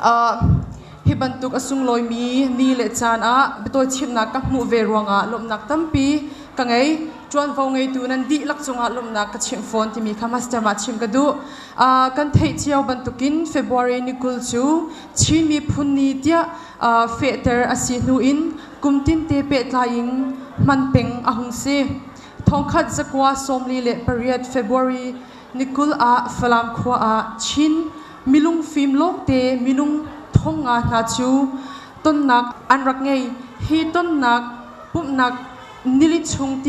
Hi bantuk a sunglawimi ni le caan ah biatawi chimnak ka hmuh ve ruangah lawmhnak tampi ka ngei. Ṭuanvo ngeitu nan dihlak cungah lawmhnak ka chimh fawn timi kha Master ah chim ka duh. Kan theih cio bantukin February ni 20 cu Chin Miphun Ni tiah fehter a si hnu in kum tinte pehtlai in hman peng a hung si. 1948 February ni 20 ah Falam khua ah Chin milungfim lawngte minung 5,000 hna cu tonnak an rak ngei. Hi tonnak pumhnak nili chung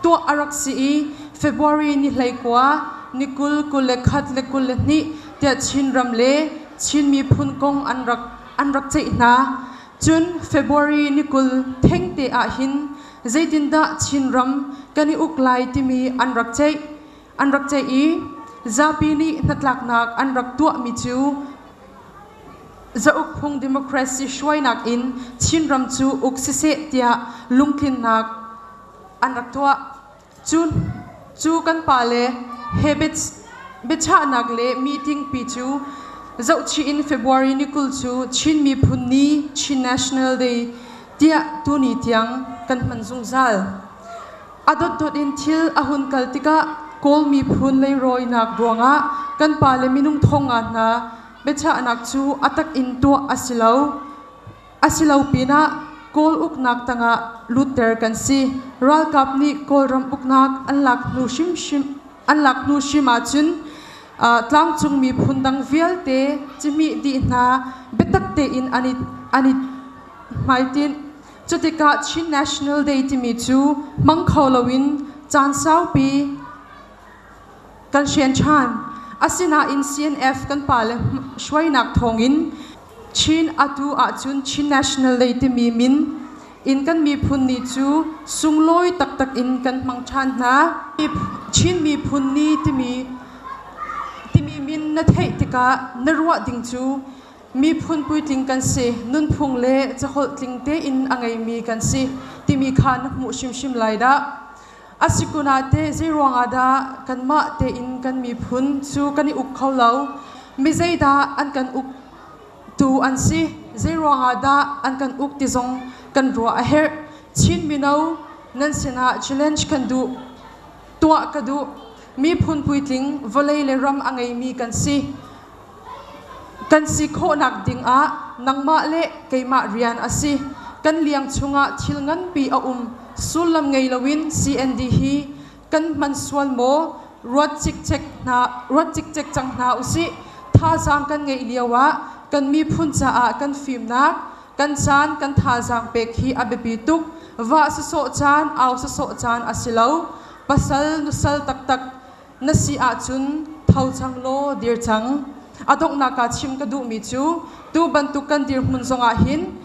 tuah a rak si i February ni 19, ni 20, 21 le 22 tiah Chinram le Chin miphun kong an rak ceih hna. Cun February ni 20 thengte ahhin zeitindah Chinram kan i uk lai timi an rak ceih. An rak ceih i zapi nih hnatlaknak an rak tuahmi cu zauk phung democracy hruainak in Chinram cu uk siseh tiah lungtlinnak an rak tuah. Cu kan pale he biachahnak le meeting pi cu zohchih in February ni 20 cu Chin Miphun Ni, Chin National Day tiah tuni tiang kan hman zungzal. A dotdot in thil a hun kal tikah Kawl miphun leirawinak ruangah kan pale minung 5,000 hna biachahnak cu a tak in tuah a si lo. A si lo pinah Kawl uknak tangah lutter kan si. Ralkap nih Kawlram uknak an lak hnu hrimhrim an lak hnu hrim ahcun tlangcung miphun dang vialte cihmih dih hna biatak tein an i hmaitinh. Cutikah Chin National Day timi cu hmang kho loin caan saupi kan hren ṭhan. Asinain CNF kan pale hruainak thawngin Chin atu ahcun Chin National Day timi min in kan miphun ni cu sunglawi taktak in kan hmang ṭhan hna. Chin miphun ni timi min na theih tikah na ruah ding cu miphun puitling kan si, nunphung le caholh tling tein a ngeimi kan si timi kha na hmuh hrimhrim lai dah. Asikun ah teh zeiruang ah dah kanmah tein kan miphun cu kan i uk kho lo? Mi zeidah an kan uk tu an si? Zeiruang ah dah an kan uk ti zong kan ruah a herh. Chin mino nan sinah challenge kan duh. Tuah ka duh. Miphun puitling vawlei le ram a ngeimi kan si. Kan si khawhnak ding ah nangmah le keimah rian a si. Kan liang chungah thil nganpi a um. Sullam ngei loin CND hi kan hman sual maw? Ruat cikcek hna, ruat cikcek cang hna usih. Thazaang kan ngeih lio ah kan miphun caah kan fimnak, kan caan, kan thazaang pek hi a biapi tuk. Vah sasawh caan, au sasawh caan a si lo. Pasal, nusal taktak na si ahcun tho cang law dir cang. A donghnak ah chim ka duhmi cu tu bantuk kan dirhmun zongah hin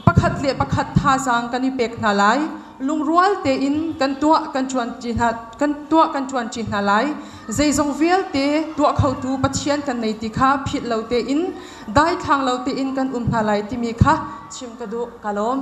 pakhat le pakhat thazaang kan i pek hna lai. Lungrual tein kan tuah kan ṭuanṭi hna kan tuah kan ṭuanṭi hna lai. Zeizong vialte tuah khotu Pathian kan nei ti kha philh lo tein daithlang lo tein kan um hna lai timi kha chim ka duh. Ka lawm.